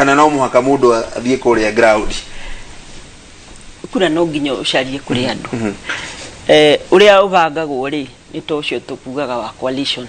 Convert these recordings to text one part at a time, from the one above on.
Kana no mũhaka mũndũ athiĩ kũrĩa ground? Kura no nginya ũcarie kũrĩ andũ. Ũrĩa ũbangagwo rĩ, nĩ ta ũcio tũkugaga wa coalition,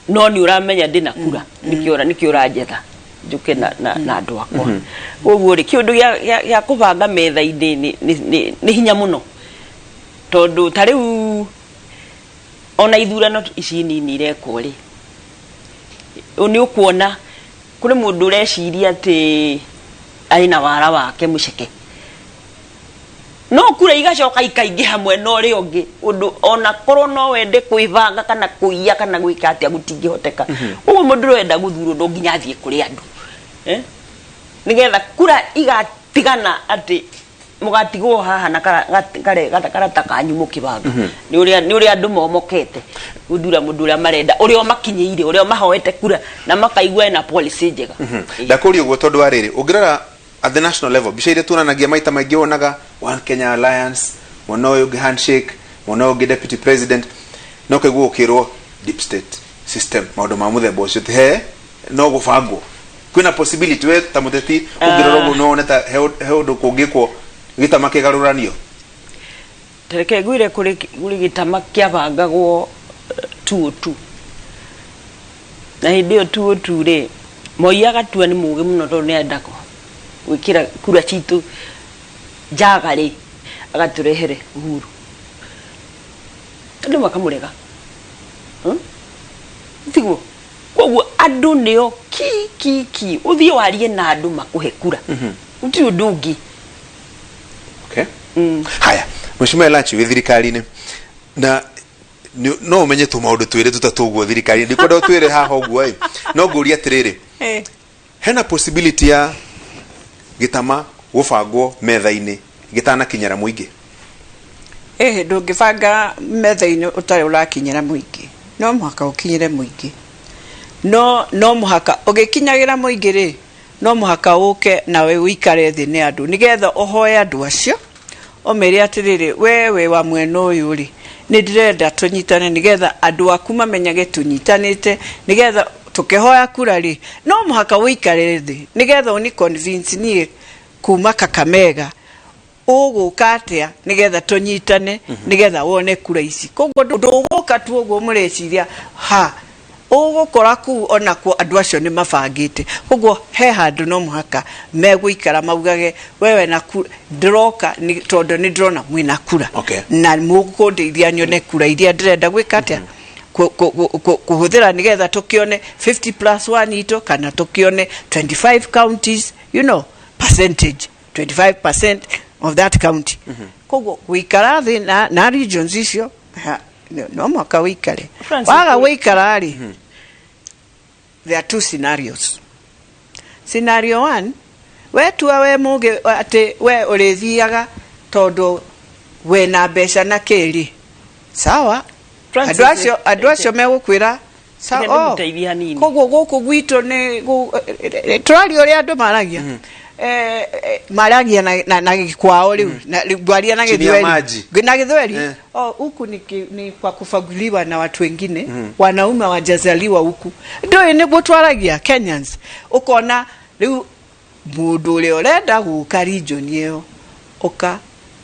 no nĩ ũramenya ndĩna kura, nĩkĩo ũranjetha njũke na andũ akwa. Koguo rĩ, kĩũndũ gĩa kũbanga metha-inĩ nĩ hinya mũno, tondũ ta rĩu ona ithurano ici nini irekwo rĩ, nĩ ũkuona kũrĩ mũndũ ũreciria atĩ arĩ na wara wake mũceke, no kura igacoka ikaingĩha mwena ũrĩa ũngĩ, ũndũ ona korwo no wende kwĩbanga kana kũiya kana gwĩka atĩa, gũtingĩhoteka. Ũguo mũndũ ũrenda gũthurwo no nginya athiĩ kũrĩ andũ, eh? Nĩgetha kura igatigana atĩ mũgatigwo haha na karata kanyu mũkĩbanga nĩ ũrĩa andũ momokete gũthura mũndũ ũrĩa marenda, ũrĩa ũmakinyĩire, ũrĩa ũmahoete kura na makaigua ena policy njega. Ndakũria ũguo tondũ wa rĩrĩ, ũngĩrora at the national level, mbica iria tuonanagia maita maingĩ, wonaga One Kenya Alliance, mwena ũyũ ũngĩ handshake, mwena ũyũ ũngĩ deputy president, no kaigua ũkĩrwo deep state system, maũndũ ma mũthemba ũcio, ti he no gũbangwo. Kwĩna possibility, we ta mũteti ũngĩrora ũguo, no wone ta he ũndũ kũngĩkwo gĩtama kĩgarũranio? Reke ngwĩre, kũrĩ gĩtama kĩabangagwo 202, na hĩndĩ ĩyo 202 rĩ, Moi agatua nĩ mũgĩ mũno, tondũ nĩ enda gwĩkĩra kura citũ njaga rĩ, agatũrehere Uhuru, andũ makamũrega. Tiguo? Koguo andũ nĩo ki ki ki ũthiĩ warie na andũ makũhe kura, gũtirĩ ũndũ ũngĩ. Okay. Haya, Mheshimiwa Elachi, wĩ thirikari-inĩ na no ũmenye tũmaũndũ twĩrĩ tũtatũ ũguo thirikari. Ndikwenda ũtwĩre haha ũguo ĩ, no ngũria atĩrĩrĩ, hena possibility ya gĩtama gũbangwo metha-inĩ gĩtanakinyĩra mũingĩ? Ĩhĩ, ndũngĩbanga metha-inĩ ũtarĩ ũrakinyĩra mũingĩ. No mũhaka ũkinyĩre mũingĩ. No mũhaka ũgĩkinyagĩra mũingĩ rĩ, no mũhaka ũke nawe ũikare thĩ nĩ andũ, nĩgetha ũhoe andũ acio, ũmere atĩrĩrĩ, we wĩ wa mwena ũyũ rĩ, nĩ ndĩrenda tũnyitane, nĩgetha andũ aku mamenyage tũnyitanĩte, nĩgetha tũkĩhoya kura rĩ, no mũhaka ũikare thĩ nĩgetha ũni convince niĩ kuma Kakamega ũgũka atĩa, nĩgetha tũnyitane, nĩgetha wone kura ici. Koguo ndũgũka tu ũguo mũreciria ha ũgũkora kuu, onakuo andũ acio nĩ mabangĩte. Koguo he handũ no mũhaka megũikara maugage, wewe na kura ndĩroka tondũ nĩ ndĩrona mwĩna kura na mũkũndeithia nyone kura iria ndĩrenda gwĩka atĩa, kũhũthĩra, nĩgetha tũkĩone 50 plus 1 itũ, kana tũkĩone 25 counties, percentage 25% of that county. Koguo gũikara thĩ na regions icio no mũhaka ũikare. Francis, waga gũikara rĩ, there are two scenarios. Scenario one, wetua we mũgĩ atĩ we ũrĩthiaga tondũ wĩna mbeca na kĩrĩ sawa. Francis, Andũ acio megũkwĩra Reke oh, ndĩmũteithie hanini. Koguo gũkũ gwitũ nĩ tũraria ũrĩa andũ maragia. Maragia na gĩkwao rĩu. Rĩu ngwaria na Chini ya Gĩthweri. maji. Na Gĩthweri. Oh, huku ni kwa kufaguliwa na watu wengine, wanaume wajazaliwa huku. Ndũĩ nĩguo twaragia Kenyans. Ũkona rĩu mũndũ ũrĩa ũrenda gũka region ĩyo, ũka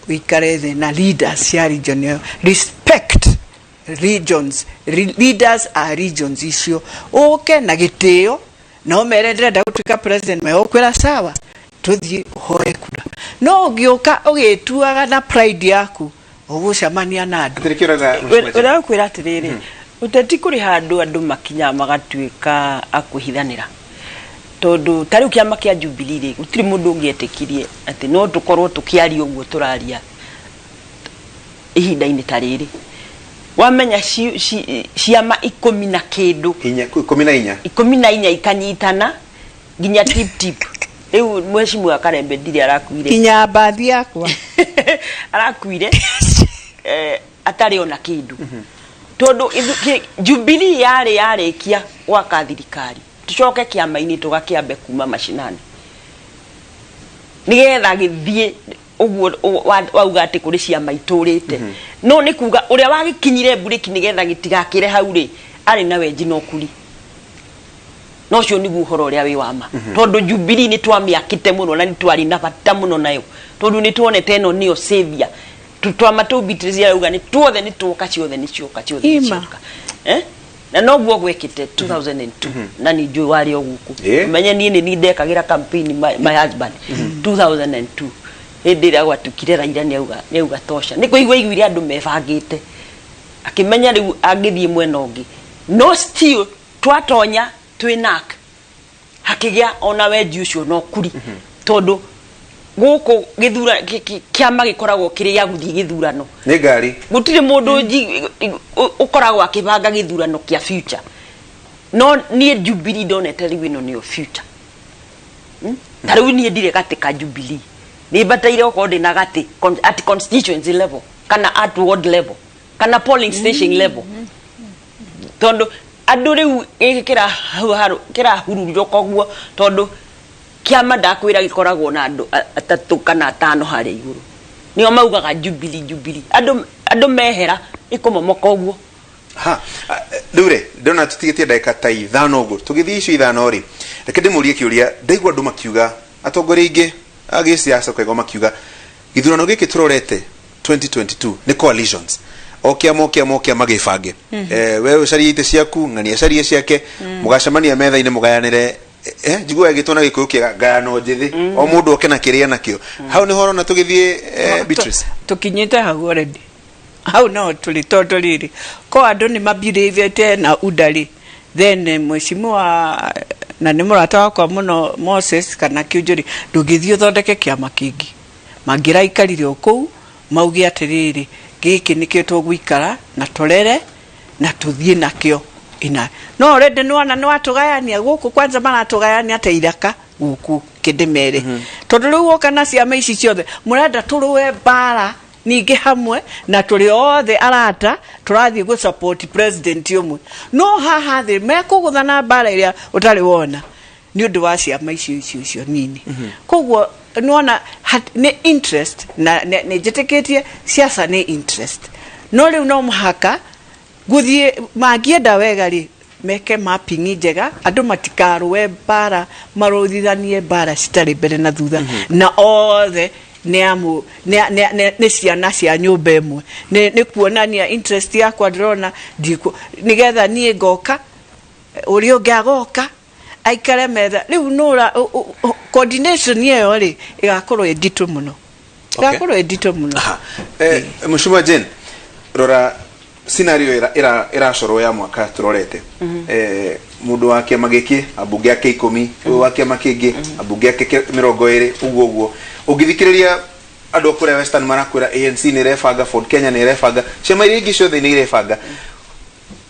ũikare thĩ na leaders cia region ĩyo. Respect regions, leaders a regions icio, ũke na gĩtĩo na ũmere ndĩrenda gũtuĩka president, megũkwĩra sawa, tũthiĩ ũhoe kura. No ũngĩũka ũgĩtuaga na pride yaku, ũgũcemania na andũ. Atĩrĩ, kĩũraga Ũrĩa ũkwĩra atĩrĩrĩ, ũteti kũrĩ handũ andũ makinyaga magatuĩka a kwĩhithanĩra, tondũ ta rĩu kĩama kĩa Jubilee rĩ, gũtirĩ mũndũ ũngĩetĩkirie atĩ no tũkorwo tũkĩaria ũguo tũraria ihinda-inĩ ta rĩrĩ, wamenya ciama 10 na kĩndũ. Inya, 14. 14 ikanyitana nginya tip tip. Rĩu mheshimiwa Karembe ndirĩ arakuire. Kinya mbathi yakwa. Arakuire atarĩ ona kĩndũ, tondũ Jubilee yarĩ yarĩkia gwaka thirikari, tũcoke kĩama-inĩ tũgakĩambe kuma macinani, nĩgetha gĩthiĩ ũguo wauga atĩ kũrĩ ciama itũrĩte. No nĩ kuga ũrĩa wagĩkinyire mburĩki nĩgetha gĩtigakĩre hau rĩ, arĩ na wenji na ũkuri. No ũcio nĩguo ũhoro ũrĩa wĩ wa ma, tondũ Jubilee nĩ twamĩakĩte mũno na nĩ twarĩ na bata mũno nayo, tondũ nĩ tuonete ĩno nĩyo savior. Twama tũu Beatrice arauga nĩ tuothe nĩ tuoka, ciothe nĩ cioka, ciothe nĩ Ima. cioka, eh? Na noguo gwekĩte 2002, na nĩ njũĩ warĩ o gũkũ. Menye niĩ nĩ niĩ ndekagĩra campaign my husband 2002, hĩndĩ ĩrĩa gwatukire Raila nĩauga tosha, nĩ kũigua aiguire andũ mebangĩte, akĩmenya rĩu angĩthiĩ mwena ũngĩ. No still twatonya twĩ NARC, hakĩgĩa ona wenji ũcio no kuri, tondũ gũkũ gĩthura kĩama gĩkoragwo kĩrĩ gĩa gũthiĩ gĩthurano. Nĩ ngari. Gũtirĩ mũndũ ũkoragwo akĩbanga gĩthurano kĩa future. No niĩ Jubilee ndonete rĩu ĩno nĩyo future. Ta rĩu niĩ ndirĩ gatĩ ka Jubilee, nĩ bataire gũkorwo ndĩ na gatĩ at constituency level kana at ward level kana polling station level, tondũ andũ rĩu gĩkĩ kĩrahururũka ũguo, tondũ kĩama ndakwĩra gĩkoragwo na andũ atatũ kana atano harĩa igũrũ, nĩo maugaga Jubilee, Jubilee. Andũ mehera ĩkũmomoka ũguo. Ha, rĩu rĩ, ndĩrona tũtigĩtie ndagĩka ta 5 ũguo. Tũgĩthiĩ icio 5 rĩ, reke ndĩmũrie kĩũria. Ndaigua andũ makiuga, atongoria aingĩ a gĩsiasa ũkaigua makiuga gĩthurano gĩkĩ tũrorete 2022 nĩ coalitions, o kĩama, o kĩama, o kĩama gĩbange. We ũcarie itĩ ciaku, ng'ani acarie ciake, mũgacemania metha-inĩ mũgayanĩre. Njiguaga ĩgĩtwo na Gĩkũyũ kĩega ngayano njĩthĩ, o mũndũ oke na kĩrĩa nakĩo. Hau nĩho ũrona tũgĩthiĩ, Beatrice? Tukinyite hau already, hau no tũrĩ, tondũ rĩrĩ ko andũ nĩ mabelievete na UDA rĩ, then mheshimiwa na nĩ mũrata wakwa mũno Moses kana Kĩũnjũri, ndũngĩthiĩ ũthondeke kĩama kĩngĩ. Mangĩraikarire o kũu mauge atĩrĩrĩ, gĩkĩ nĩkĩo tũgũikara na tũrere na tũthiĩ nakĩo ina. No already nĩwona nĩwatũgayania gũkũ, kwanza maratũgayania ta iraka gũkũ kĩndĩmere, tondũ rĩu woka na ciama ici ciothe mũrenda tũrũe mbara ningĩ hamwe na tũrĩ othe arata tũrathiĩ gũ support president ũmwe, no haha thĩ mekũgũthana mbara ĩrĩa ũtarĩ wona nĩ ũndũ wa ciama icio nini. Koguo nĩwona nĩ interest na nĩ njĩtĩkĩtie siasa nĩ interest, no rĩu no mũhaka gũthiĩ mangĩenda wega rĩ, meke mapping njega, andũ matikarũe mbara, marũthithanie mbara citarĩ mbere na thutha, na othe nĩ amu nĩ ciana cia nyũmba ĩmwe. Nĩ kuonania interest yakwa ndĩrona nĩgetha niĩ ngoka, ũrĩa ũngĩ agoka aikare metha. Rĩu nũra coordination ĩyo rĩ, ĩgakorwo ĩ nditũ mũno, ĩgakorwo ĩ nditũ mũno. Aha. Mheshimiwa Jane, rora scenario ĩracorwo ya mwaka tũrorete. Mũndũ wa kĩama gĩkĩ ambunge ake 10, ũyũ wa kĩama kĩngĩ ambunge ake 20, ũguo ũguo. Ũngĩthikĩrĩria andũ a kũrĩa Western marakwĩra ANC nĩ ĩrebanga, Ford Kenya nĩ ĩrebanga, ciama iria ingĩ ciothe nĩ irebanga.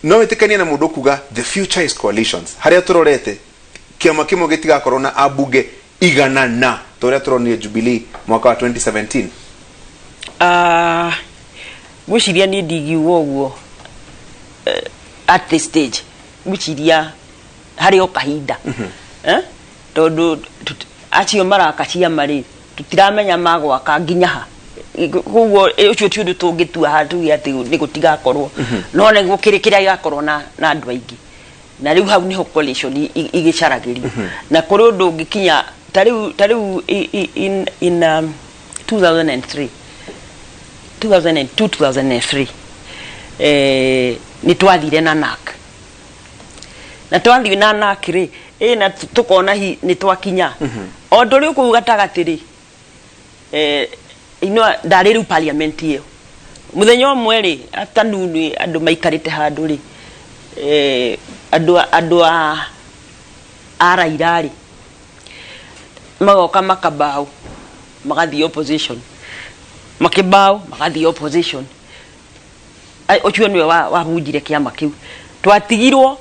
No wĩtĩkanie na mũndũ kuga the future is coalitions, harĩa tũrorete kĩama kĩmwe gĩtigakorwo na ambunge 100 na ta ũrĩa tũronire Jubilee mwaka wa 2017? Ngwĩciria niĩ ndingiuga ũguo at this stage. Ngwĩciria harĩ o kahinda, eh? Tondũ acio maraka ciama rĩ, tũtiramenya magwaka nginya ha. Koguo ũcio ti ũndũ tũngĩtua haha tuge atĩ nĩ gũtigakorwo, no nĩ gũkĩrĩ kĩrĩa gĩgakorwo na andũ aingĩ, na rĩu hau nĩho coalition igĩcaragĩrio. Na kũrĩ ũndũ ũngĩkinya ta rĩu in 2003, 2002, 2003, nĩ twathire na NARC, na twathiĩ na NARC rĩ, ĩ na tũkona hi nĩ twakinya o tũrĩ kũu gatagatĩ rĩ, ino ndarĩ rĩu parliament ĩyo. Mũthenya ũmwe rĩ, afternoon, andũ maikarĩte handũ rĩ, andũ a Raila rĩ, magoka makabaũ magathiĩ opposition, makĩbaũ magathiĩ opposition. Ũcio nĩwe wabunjire kĩama kĩu. Twatigirwo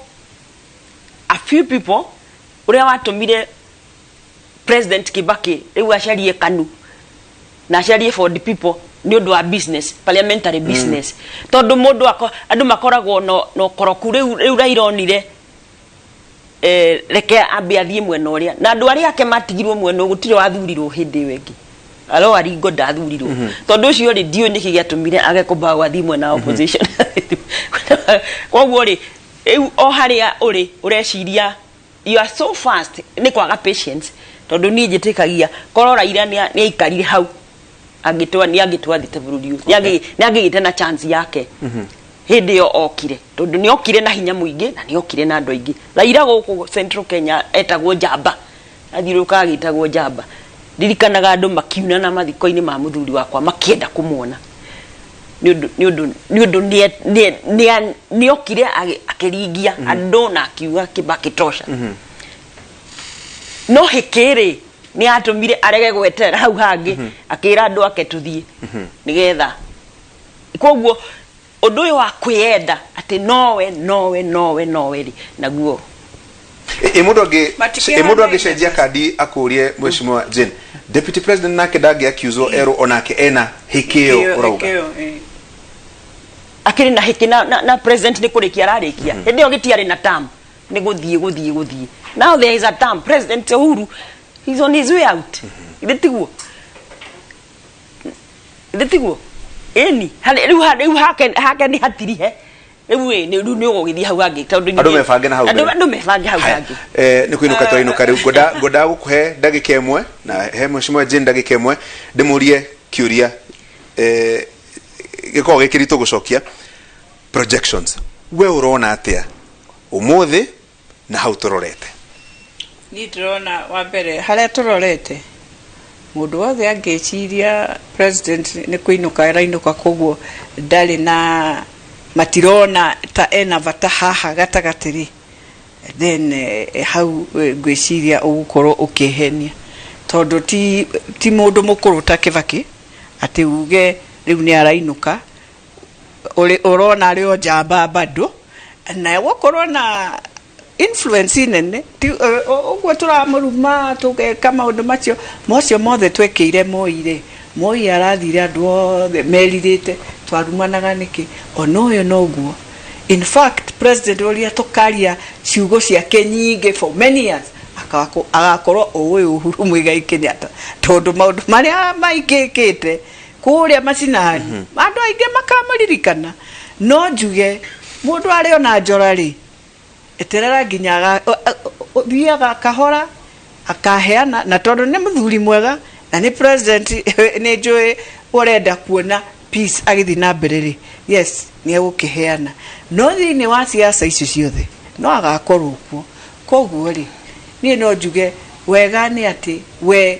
a few people, ũrĩa watũmire President Kibaki rĩu acarie KANU na acarie Ford People nĩ ũndũ wa business, parliamentary business, tondũ mũndũ andũ makoragwo no koroku. Rĩu Raila onire reke ambe athiĩ mwena ũrĩa, na andũ arĩa ake matigirwo mwena ũyũ, gũtirĩ wathurirwo hĩndĩ ĩyo ĩngĩ. Alo Aringo ndathurirwo, tondũ ũcio rĩ, ndiũĩ nĩkĩ gĩatũmire age kũbaũ athiĩ mwena wa opposition. Koguo rĩ, rĩu o harĩa ũrĩ ũreciria You are so fast nĩ kwaga patience, tondũ niĩ njĩtĩkagia korwo Raila nĩ aikarire hau angĩtwa nĩ angĩtwathite bũrũri ũyũ, nĩ angĩgĩte na chance yake hĩndĩ ĩyo okire, tondũ nĩ okire na hinya mũingĩ na nĩ okire na andũ aingĩ. Raila gũkũ Central Kenya etagwo njamba, athiũrũrũkaga agĩtagwo njamba. Ndirikanaga andũ makiunana mathiko-inĩ ma mũthuri wakwa makĩenda kũmuona nĩ ũndũ nĩ okire akĩringia andũ na akiuga, "Kibaki tosha." No hĩkĩ-rĩ, nĩ atũmire arege gweterera hau hangĩ, akĩra andũ ake tũthiĩ nĩgetha. Koguo ũndũ ũyũ wa kwĩyenda atĩ nowe nowe nowe nowe rĩ, naguo Ĩ mũndũ angĩ Matikĩhanaine. Ĩ mũndũ angĩcenjia kandi akũrie, Mheshimiwa Jane, deputy president nake ndangĩ accuswo erwo onake ena hĩkĩ ĩyo ũrauga? Ĩyo, ĩ. Akĩrĩ na hĩkĩ na president nĩ kũrĩkia ararĩkia. Hĩndĩ ĩyo gĩtiarĩ na term, nĩ gũthiĩ gũthiĩ gũthiĩ. Now there is a term. President Uhuru, he's on his way out. Githĩ tiguo? Githĩ tiguo? Ĩni rĩu hake nĩ hatirihe rĩu. Ĩ nĩ rĩu nĩ ũgũgĩthiĩ hau hangĩ tondũ Andũ mebange na hau andũ mbere. Andũ mebange hau Haya, hangĩ. Nĩ kũinũka twainũka rĩu. Ngwenda gũkũhe ndagĩka ĩmwe na he Mheshimiwa Jane ndagĩka ĩmwe, ndĩmũrie kĩũria gĩkoragwo gĩ kĩritũ gũcokia. Projections, we ũrona atĩa ũmũthĩ na hau tũrorete? Niĩ ndĩrona wa mbere harĩa tũrorete, mũndũ wothe angĩciria president nĩ kũinũka arainũka, koguo ndarĩ na matirona ta ena bata haha gatagatĩ rĩ, then hau ngwĩciria ũgũkorwo ũkĩhenia, tondũ ti mũndũ mũkũrũ ta Kibaki atĩ uge rĩu nĩ arainũka. Ũrona arĩ o njamba bado na gũkorwo na influence nene. Ũguo tũramũruma tũgeka maũndũ macio mocio mothe twekĩire Moi rĩ, Moi arathire andũ othe merirĩte twarumanaga nĩkĩ, ona ũyũ noguo. In fact, president ũrĩa tũkaria ciugo ciake nyingĩ for many years agakorwo o ũyũ Uhuru Muigai Kenyatta, tondũ maũndũ marĩa maingĩ ĩkĩte kũrĩa macinani andũ aingĩ makamũririkana. No njuge mũndũ arĩ ona njora rĩ, eterera nginya thiaga kahora akaheana, na tondũ nĩ mũthuri mwega na nĩ president nĩ njũĩ ũrenda kuona peace agĩthiĩ na mbere rĩ, yes, nĩ egũkĩheana. No thĩinĩ wa siasa icio ciothe no agakorwo kuo. Koguo rĩ, niĩ no njuge wega nĩ atĩ we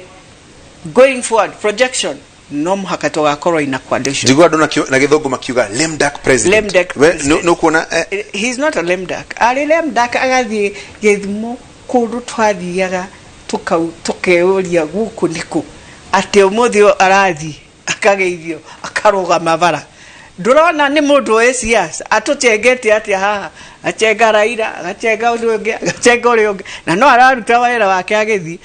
going forward, projection, no mũhaka tũgakorwo ina coalition. Njigua andũ na gĩthũngũ makiuga lame duck president. Lame duck We president. nĩ ũkuona He's not a lame duck. Arĩ lame duck agathiĩ Gĩthumo kũndũ twathiaga tũkeyũria gũkũ nĩkũ, atĩ ũmũthĩ ũyũ arathiĩ akageithio akarũgama bara. Ndũrona nĩ mũndũ ũĩ siasa atũchengete atĩa haha, achenga Raila, agachenga ũrĩa ũngĩ, agachenga ũrĩa ũngĩ, na no araruta wĩra wake agĩthiĩ.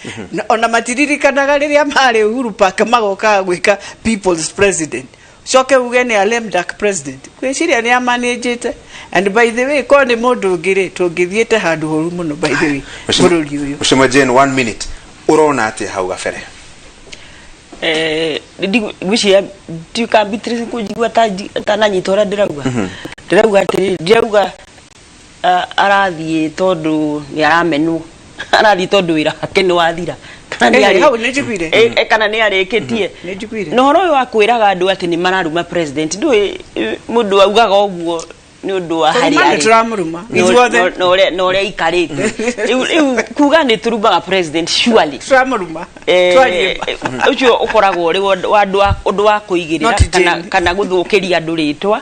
Ona matiririkanaga rĩrĩa marĩ Uhuru Park magokaga gwĩka people's president. Coke uge nĩ a lame duck president, gwĩciria nĩ amanĩnjĩte. And by the way, korwo nĩ mũndũ ũngĩ rĩ, tũngĩthiĩte handũ horu mũno, by the way, bũrũri ũyũ. Mheshimiwa Jane, one minute, ũrona atĩa hau gabere? Ngwĩciria ndiũka Beatrice kũnjigua tananyita ũrĩa ndĩrauga atĩrĩrĩ, ndirauga arathiĩ tondũ nĩ aramenwo, arathiĩ tondũ wĩra wake nĩ wathira kana nĩ Hau nĩ njiguire. Kana nĩ arĩkĩtie. Nĩ njiguire. Na ũhoro ũyũ wa kwĩraga andũ atĩ nĩ mararuma president, ndũĩ mũndũ augaga ũguo nĩ ũndũ wa Kũruma harĩa nĩ arĩ. tũramũruma. Ithuothe. Na ũrĩa aikarĩte rĩu kuga nĩ tũrumaga president, surely. Tũramũruma. Twarie. Ũcio ũkoragwo ũrĩ ũndũ wa kũigĩrĩra Not kana, Jane. kana gũthũkĩria andũ rĩtwa.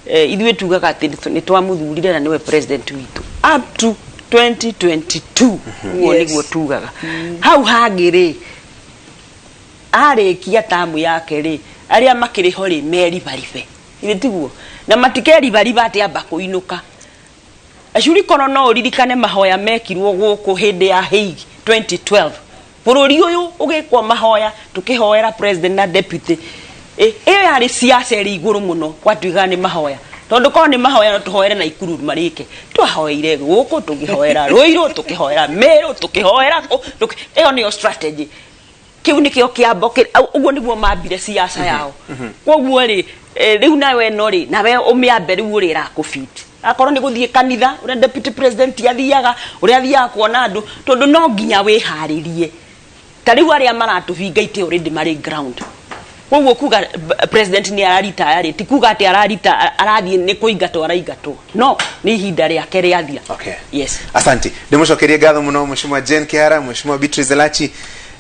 Ithuĩ tugaga atĩ nĩ twamũthurire na nĩwe president witũ up to 2022. Ũguo nĩguo tugaga. Hau hangĩ rĩ, arĩkia tamu yake rĩ, arĩa makĩrĩ ho rĩ, meribaribe, githĩ tiguo? Na matikeribariba atĩ amba kũinũka. Acuri korwo no ũririkane mahoya mekirwo gũkũ hĩndĩ ya Hague 2012, bũrũri ũyũ ũgĩkwo mahoya tũkĩhoera president na deputy. Ĩyo yarĩ siasa ĩrĩ igũrũ mũno. Gwatuĩkaga nĩ mahoya, tondũ korwo nĩ mahoya no tũhoere na ikuru marĩke. Twahoeire gũkũ, tũkĩhoera Rũirũ, tũkĩhoera Meru, tũkĩhoera kũ, ĩyo nĩyo strategy. Kĩu nĩkĩo kĩambo ũguo nĩguo mambire siasa yao. Koguo rĩ, rĩu nawe no rĩ, nawe ũmĩambe rĩu ũrĩa ĩrakũbit. Akorwo nĩ gũthiĩ kanitha, ũrĩa deputy president athiaga, ũrĩa athiaga kuona andũ, tondũ no nginya wĩharĩrie. Ta rĩu arĩa maratũhinga itĩ already marĩ ground. Koguo kuga president nĩ araritaya rĩ, ti kuga atĩ ararita arathiĩ nĩ kũingatwo araingatwo, no nĩ ihinda rĩake rĩathira. Okay. Yes. Asante, ndimucokerie ngatho muno, Mheshimiwa Jane Kihara, Mheshimiwa Beatrice Elachi.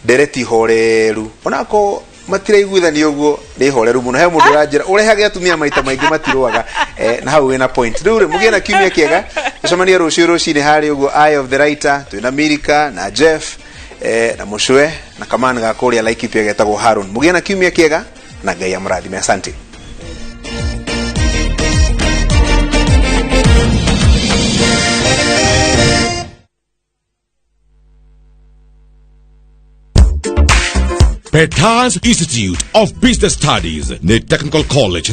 Ndereti horeru onako matiraiguithania ũguo, nĩ horeru mũno. He mũndũ ũranjĩra ũrehage atumia maita maingĩ matirũaga, na hau wĩna point. Rĩu rĩ, mũgĩe na kiumia kĩega, tũcemanie rũciũ rũcinĩ harĩ ũguo Eye of the Writer. Twĩna Milika na Jeff, na Mũcwe na kamani ga kũrĩa Laikipia getagwo Harun. Mũgĩe na kiumia kĩega na Ngai amũrathime. Asante. Petaz Institute of Business Studies, the Technical College.